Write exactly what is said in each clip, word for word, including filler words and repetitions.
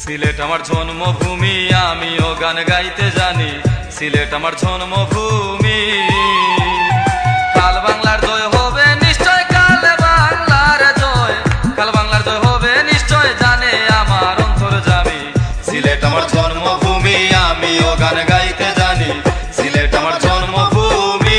সিলেট আমার জন্মভূমি, আমিও গান গাইতে জানি। সিলেট আমার জন্মভূমি। কাল বাংলার জয় হবে নিশ্চয়, কাল বাংলার জয়, কাল বাংলার জয় হবে নিশ্চয়, জানে আমার অন্তর্যামী। সিলেট আমার জন্মভূমি, আমিও গান গাইতে জানি। সিলেট আমার জন্মভূমি।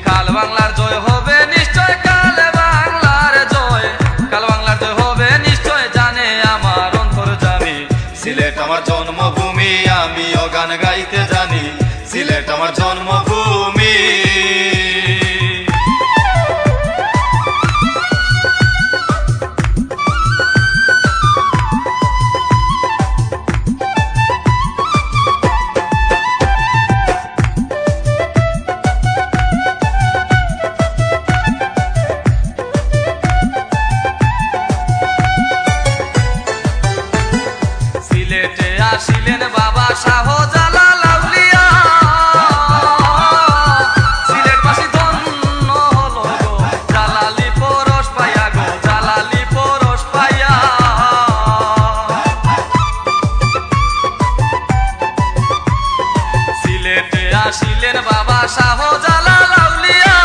কাল বাংলার জয় হবে নিশ্চয়, কাল বাংলার জয়, কাল বাংলার জয় হবে নিশ্চয়, জানে আমার অন্তর্যামী। সিলেট আমার জন্মভূমি, আমিও গান গাইতে জানি। সিলেট আমার জন্মভূমি। সিলেটে আসিলেন বাবা শাহজালাল আউলিয়া। সিলেটবাসী ধন্য হলো গো, জালালি পরশ পাইয়া গো, জালালি পরশ পাইয়া। সিলেটে আসিলেন বাবা শাহজালাল আউলিয়া।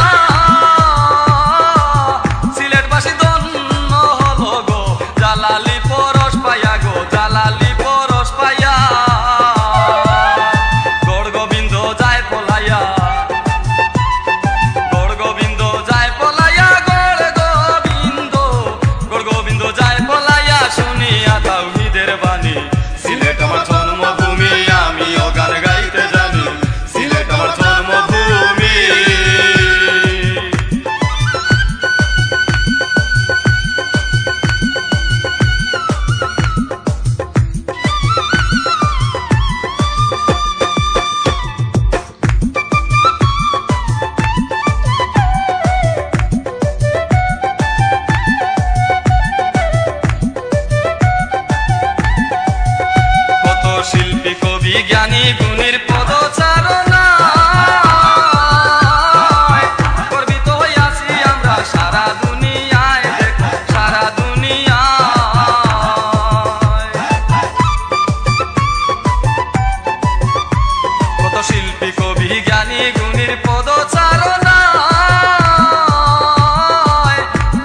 সিলেটবাসী ধন্য হলো গো, জালালি পরশ পাইয়া গো, জালালি পরশ পাইয়া। গৌর গোবিন্দ যায় পলাইয়া, গৌর গোবিন্দ যায় পলাইয়া, গৌর গোবিন্দ, গৌর গোবিন্দ যায় পলাইয়া, শুনিয়া তাওহীদের বাণী। সিলেট আমার জন্মভূমি, আমিও গান গাইতে জানি। সিলেট আমার জন্মভূমি। কত শিল্পী, কবি, জ্ঞানী, গুণীর পদচারণায় গর্বিত হইয়াছি আমরা সারা দুনিয়ায়, দেখো, সারা দুনিয়ায়। কত শিল্পী, কবি, জ্ঞানী, গুণীর পদচারণায়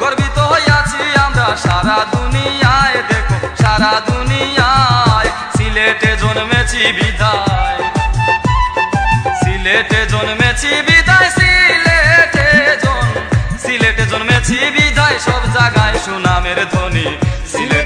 গর্বিত হইয়াছি আমরা সারা দুনিয়ায়, দেখো, সারা দুনিয়ায়। সিলেটে জন্মেছি বিধায়, সিলেটে জন্মেছি বিধায়, সিলেটে জন-, সিলেটে জন্মেছি বিধায় সব জাগায় সুনামের ধ্বনি। সিলেট